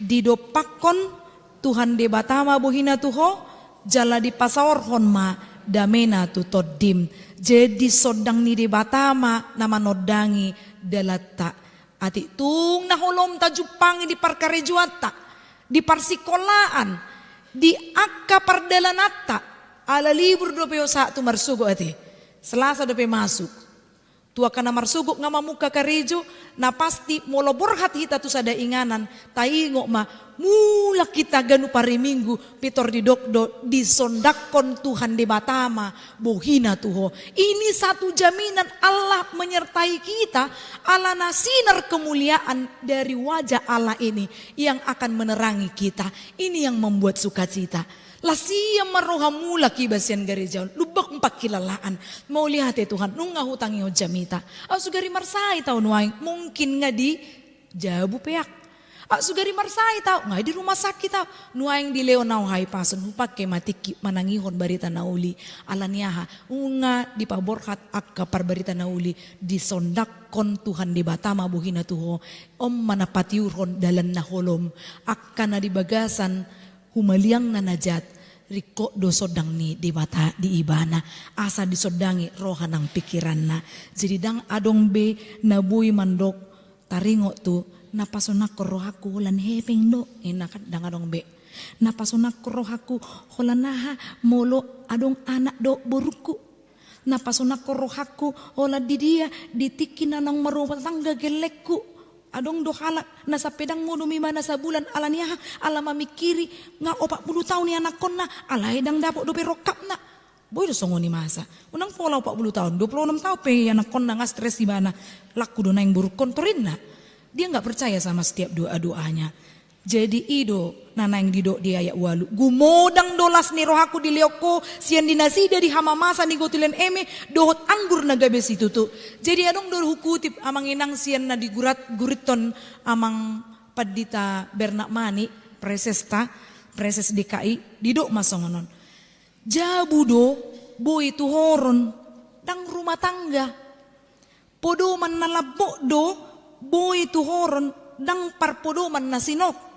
Didompakkon Tuhan Debata ma bohina tu ho, jala dipasaorhon ma damena tu tondim. Jadi sondang ni Debata ma na manondangi dalanta. Atik tung na holom tajumpangi di parkarejoanta, di parsikolaan, di angka pardalananta. Ala libur dope ho sahat tu marsogot ate. Selasa dope masuk. Tu angka na marsogot nga mamungka karejo, na pasti molo borhat hita tu sada inganan, taingot ma, mulak hita ganup ari Minggu, pintor didok do, disondangkon Tuhan Debata ma bohina tu ho. Ini satu jaminan Allah menyertai kita, alana sinar kemuliaan dari wajah Allah ini yang akan menerangi kita. Ini yang membuat sukacita. Las ia ma roham mulak iba sian gareja on, lumbang pangkilalaan. Mauliate Tuhan, nunga hutangihon jamita. Aut sugari marsahit ahu nuaeng, mungkin nga di jabu peak. Aut sugari marsahit ahu, nga di rumah sakit ahu. Nuaeng dilehon ahu hahipason, hupangke ma tingki manangihon barita na uli. Alani aha, nunga dipaborhat angka parbarita na uli, disondangkon Tuhan Debata ma bohina tu ho. On ma na patiurhon dalan na holom. Angka na di bagasan humaliangna na jat, ringkot do sondang ni Debata di ibana, asa disondangi roha nang pingkiranna. Jadi ndang adong be na boi mandok, taringot tu, na pasonangkon rohangku holan hepeng do, ninna kan, ndang adong be. Na pasonangkon rohangku holan aha, molo adong anak dohot borungku. Na pasonangkon rohangku holan di dia, di tingki na naung marumah tangga gellengku. Adong do halak na sampe ndang modom ibana sabulan, alani aha, ala mamingkiri, nga opat pulu taon ianakkonna, alai ndang dapot dope rongkapna. Boi do songon i masa. Unang pola opat pulu taon, dua pulu onom taon pe ianakkonna nga stres ibana. Lakku do naeng borungkon, torinna. Dia nggak percaya sama setiap doa-doanya. Jadi i do na naeng didok di ayat ualu. Gumodang do las ni rohangku dilehon ho, sian di nasida di hamamasa ni gotilen eme, dohot anggur na gabe situtu. Jadi adong do hukutip amang inang sian na digurat-, gurithon amang Pandita Bernard Mani, presesta, preses D K I, didok ma songon on. Jabu do, boi tuhoron, ndang rumah tangga. Podoman na lambok do, boi tuhoron, ndang parpodoman na sinok.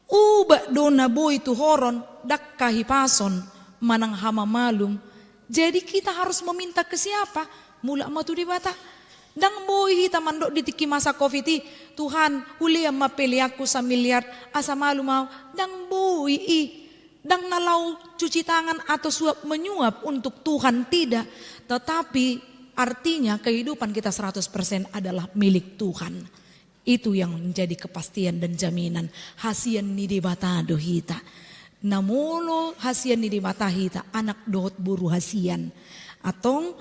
Ubat do na boi tuhoron, ndang hahipason, manang hamamalum. Jadi kita harus meminta ke siapa? Mulak ma tu Debata. Ndang boi hita mandok di tingki masa covid i, Tuhan, hulehon ma peleanku samiliar, asa malum ahu. Ndang boi i. Ndang na laho cuci tangan atau suap menyuap untuk Tuhan, tidak. Tetapi artinya kehidupan kita seratus persen adalah milik Tuhan. Itu yang menjadi kepastian dan jaminan. Hasian ni Debata do hita. Na molo hasian ni Debata hita, anak dohot boru hasian. Antong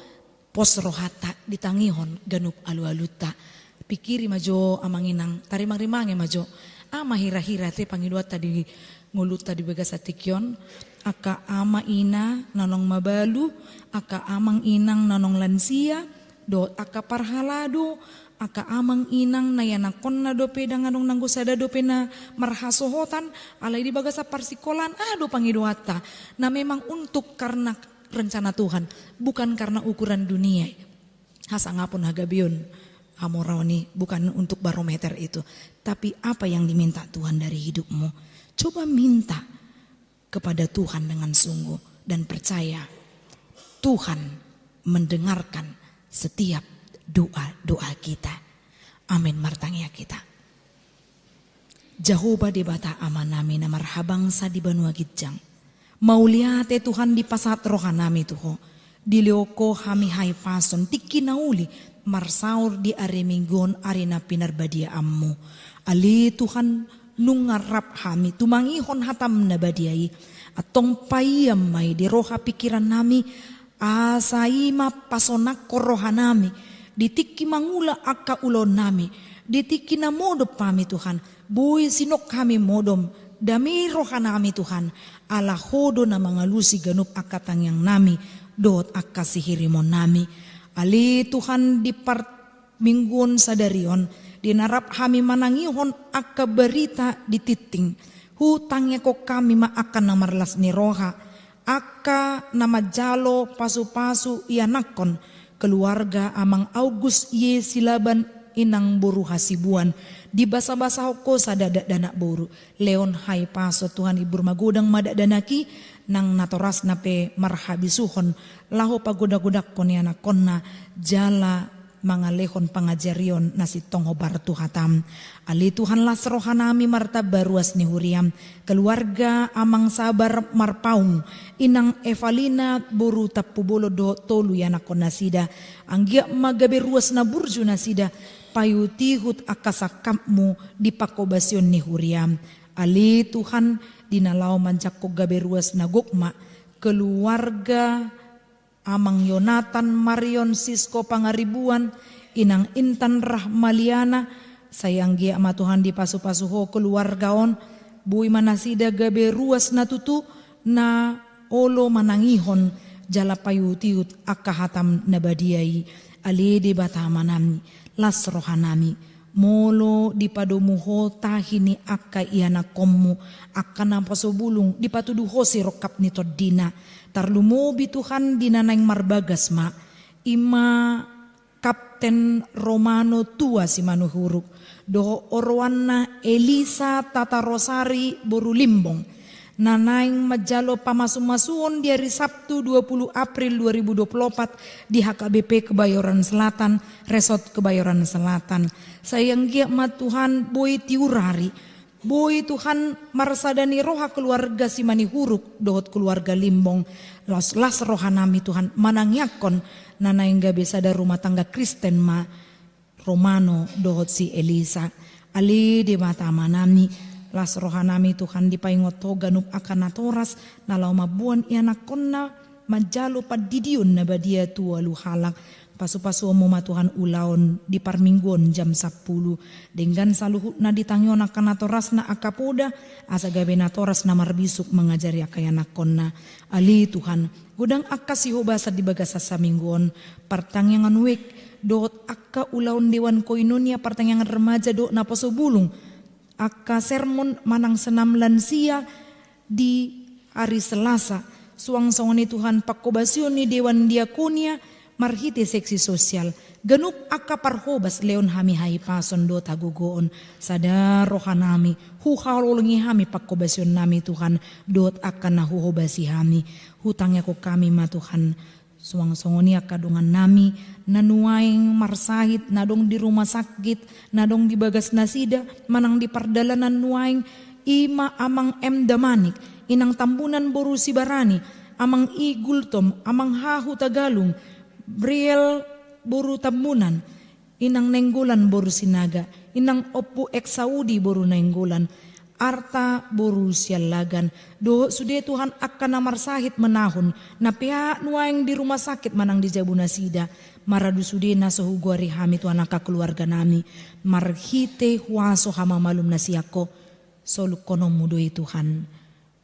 pos rohanta, ditangihon ganup alualunta. Pingkiri ma jo amang inang, tarimangrimangi ma jo. Aha ma hirahira ate pangidoanta di ngolunta di bagasan tingki on, angka ama ina na naung mabalu, angka amang inang na naung lansia, dohot angka parhalado, angka amang inang na ianakkonna dope ndang adong nanggo sada dope na marhasohotan, alai di bagasan parsikolaan, aha do pangidoanta, na memang untuk karena rencana Tuhan, bukan karena ukuran dunia. Hasangapon, hagabeon, hamoraon i bukan untuk barometer itu, tapi apa yang diminta Tuhan dari hidupmu. Coba minta kepada Tuhan dengan sungguh dan percaya Tuhan mendengarkan setiap doa-doa kita. Amin. Martangiang hita. Jahowa Debata Amanami na marhabangsa di banua ginjang. Mauliate Tuhan, dipasahat rohanami tu Ho. Dilehon Ho hami hahipason tingki na uli marsaor di ari Minggu on, ari na pinarbadiaanmu. Ale Tuhan, nunga rap hami tumangihon hataM na badia i. Antong paiam ma i di roha pingkirannami, asa i ma pasonangkon rohanami di tingki mangula angka ulaonnami, di tingki na modom hami, Tuhan, boi sinok hami modom, dame rohanami, Tuhan, ala Ho do na mangalusi ganup angka tangiangnami dohot angka sihirimonnami. Ale Tuhan, di parmingguon sadari on, di na rap hami manangihon angka barita di tingting, hutangiangkon hami ma angka na marlas ni roha, angka na manjalo pasupasu ianakkon, keluarga amang Augus Y Silaban inang boru Hasibuan, dibasabasahon ho sada dakdanak boru. Lehon hahipason Tuhan, ibur magodang ma dakdanak i, nang natorasna pe marhabisuhon laho pagodagodangkon ianakkonna jala mangalehon pangajarion na sintong hombar tu hatam. Ale Tuhan, las rohanami martamba ruas ni huriam, keluarga Amang Sabar Marpaung, Inang Evalina boru Tampubolon dohot tolu ianakkon nasida. Anggiat ma gabe ruas na burju nasida, paihutihut angka sangkapmu di panghobasion ni huriam. Ale Tuhan, di na laho manjangkon gabe ruas na gok ma keluarga Amang Yonatan Marion Sisko Pangaribuan, Inang Intan Rahmaliana. Sai anggiat ma Tuhan dipasupasu ho keluarga on, boi ma nasida gabe ruas na tutu, na olo manangihon jala paihutihut angka hatam na badia i. Ale Debata Amanami, las rohanami, molo dipadomu ho tahi ni angka ianakkonmu, angka naposobulung, dipatudu ho sirongkap ni tondina. Tarlumobi Tuhan di na naeng marbagas ma, i ma Kapten Romano Tua Simanihuruk, dohot oroanna Elisa Tatarosari boru Limbong, na naeng manjalo pamasumasuon di ari Sabtu dua puluh April dua ribu dua puluh opat di H K B P Kebayoran Selatan, Resort Kebayoran Selatan. Sai anggiat ma Tuhan boi tiur ari, boi Tuhan marsada ni roha keluarga Simanihuruk dohot keluarga Limbong. Las, las rohanami Tuhan manangiangkon na naeng gabe sada rumah tangga Kristen ma Romano dohot si Elisa. Ale Debata Amanami, las rohanami Tuhan dipaingot ho ganup angka natoras na laho mamboan ianakkonna manjalo pandidion na badia tu ualu halak. Pasupasuonmu ma Tuhan ulaon di parmingguon jam sampulu. Denggan saluhutna ditangihon angka natorasna angka poda, asa gabe natoras na marbisuk mangajari angka ianakkonna. Ale Tuhan, godang angka sihobasan di bagasan saminggu on, partangiangan wijk, dohot angka ulaon dewan koinonia, partangiangan remaja dohot naposobulung, angka sermon manang senam lansia di ari Selasa, suang songon i Tuhan panghobasion ni dewan diakonia marhite seksi sosial. Ganup angka parhobas lehon hami hahipason dohot hagogoon. Sada rohanami, huhaholongi hami panghobasionnami Tuhan, dohot angka na huhobasi hami. Hutangiangkon hami ma Tuhan, suang songon i angka dongannami na nuaeng marsahit, na adong di rumah sakit, na adong di bagas nasida manang di pardalanan nuaeng, i ma Amang M Damanik, Inang Tambunan boru Sibarani, Amang I Gultom, Amang H Hutagalung, Briel boru Tambunan, Inang Nainggolan boru Sinaga, Inang Ompu Eksaudi boru Nainggolan, Arta boru Siallagan, dohot sude Tuhan angka na marsahit menahun, na peak nuaeng di rumah sakit manang di jabu nasida, maradu sude na so hugoari hami Tuhan angka keluarganami, marhite huaso hamamalum na sian Ho, solukhononmu do i Tuhan.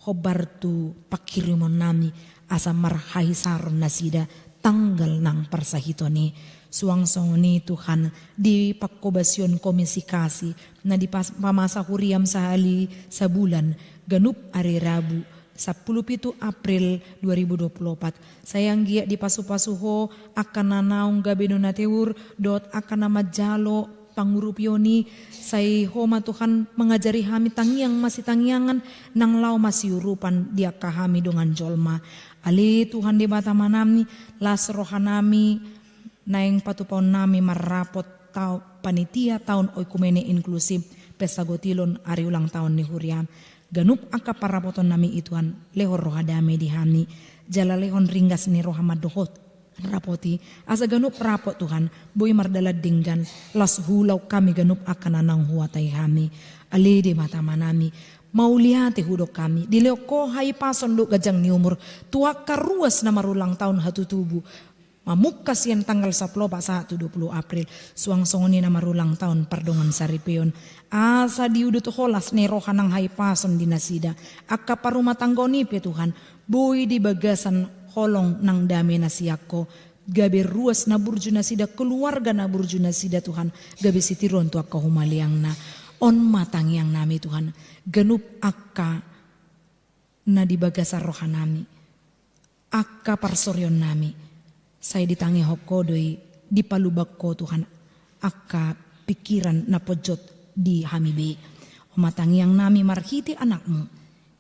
Hombar tu panghirimonnami, asa marhahisaron nasida tanggal nang parsahiton i. Suang songon i Tuhan, di panghobasion Komisi Kasi, na dipas-, pamasa huriam sahali sabulan, ganup ari Rabu, sampulu pitu April dua ribu dua puluh opat. Sai anggiat dipasupasu Ho angka na naung gabe do na teur, dohot angka na manjalo pangurupion i, sai Ho ma Tuhan mangajari hami tangiang masitangiangan, nang laho masiurupan di angka hami dongan jolma. Ale Tuhan Debata Amanami, las rohanami, naeng patupaonnami marrapot tao-, panitia taon oikumene inklusif, pesta gotilon ari ulang taon ni huriam. Ganup angka parrapotonnami i Tuhan, lehon roha dame di hami, jala lehon ringgas ni roha mandohot rapot i, asa ganup rapot Tuhan, boi mardalan denggan, laos huulahon hami ganup angka na naung huatai hami. Ale Debata Amanami, mauliate hudok hami, dilehon Ho hahipason dohot ganjang ni umur, tu angka ruas na marulang taon hatutubu, mamungka sian tanggal sampulu opat sahat tu dua puluh April, suang songon i na marulang taon pardongansaripeon, asa diudut Ho las ni roha nang hahipason di nasida, angka parrumatanggaon i pe Tuhan, boi di bagasan holong nang dame na sian Ho, gabe ruas na burju nasida, keluarga na burju nasida Tuhan, gabe sitiruon tu angka humaliangna. On ma tangiangnami Tuhan, ganup angka na di bagasan rohanami, angka parsorionnami, sai ditangihon Ho do i, dipaluban Ho Tuhan, angka pikiran na ponjot di hami be. Oma, tangiang nami marhite Anakmu,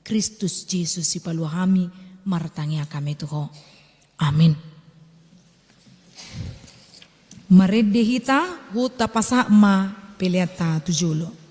Kristus Jesus, sipalua hami, martangiang hami tu Ho. Amin. Marende hita, huta pasahat ma peleanta tu jolo.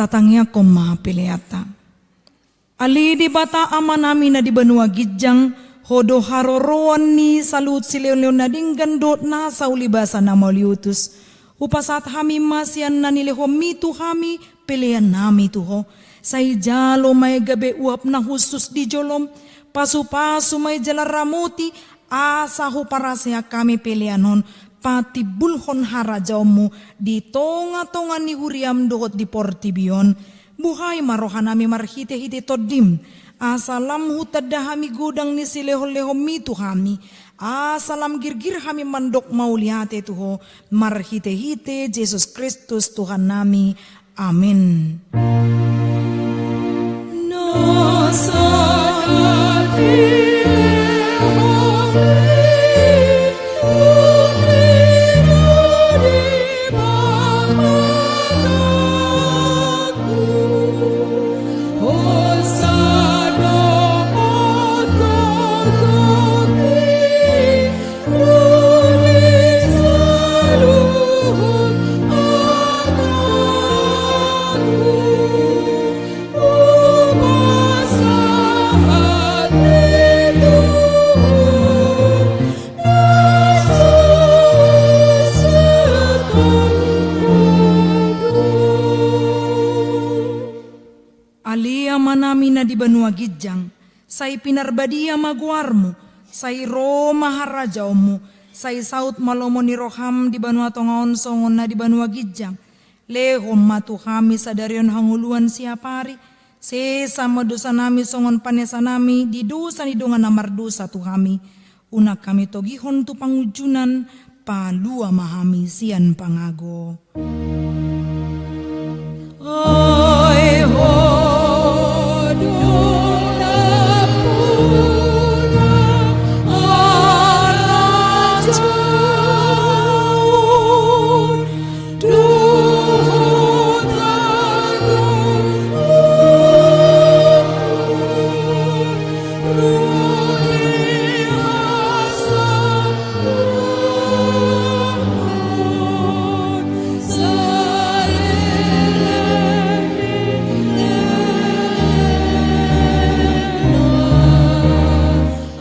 Tangiangkon ma peleanta. Ale Debata Amanami na di banua ginjang, Ho do haroroan ni saluhut silehonlehon na denggan dohot na saulibasa na mauliutus. Hupasahat hami ma sian na nilehonMi tu hami peleannami tu Ho. Sai jalo ma i gabe uap na hushus di jolom, pasupasu ma i jala ramoti, asa huparaseak hami pelean on patimbulhon harajaonMu di tongatonga ni huriaM dohot di portibi on. Buhai ma rohanami marhitehite TondiM, asa lam hutanda hami godang ni silehonlehonMi tu hami, asa lam girgir hami mandok mauliate tu Ho, marhitehite Jesus Kristus Tuhannami. Amen. Ale Amanami na di banua ginjang, sai pinarbadia ma goarMu, sai ro ma harajaonMu, sai saut ma lomo ni rohaM di banua tonga on songon na di banua ginjang. Lehon ma tu hami sadari on hangoluan siapari, sesa ma dosanami songon panesanami di dosa ni dongan na mardosa tu hami. Unang hami togihon tu pangunjunan, palua ma hami sian pangago. Ai Ho do nampuna harajaon,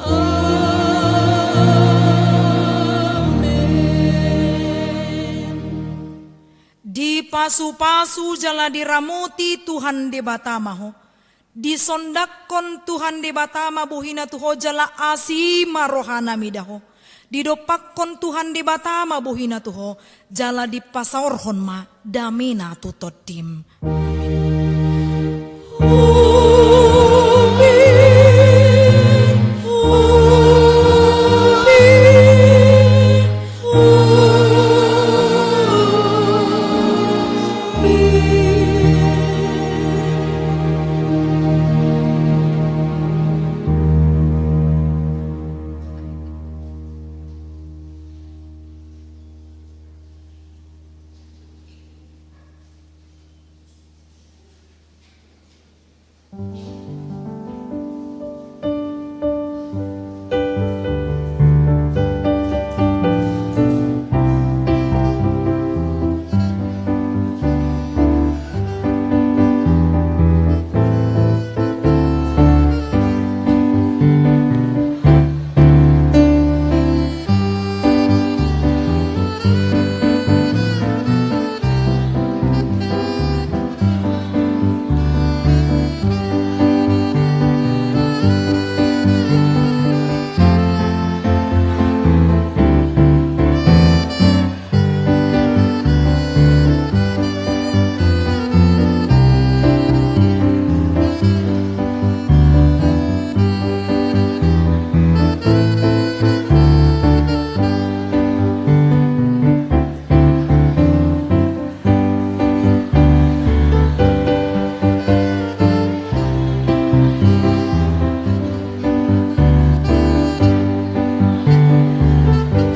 Amen. Dipasupasu jala diramoti Tuhan Debata ma ho. Disondanghon Tuhan Debata ma bohina tu ho jala asi ma rohana mida ho. Didompakhon Tuhan Debata ma bohina tu ho jala dipasaorhon ma damena tu tondim. Amin.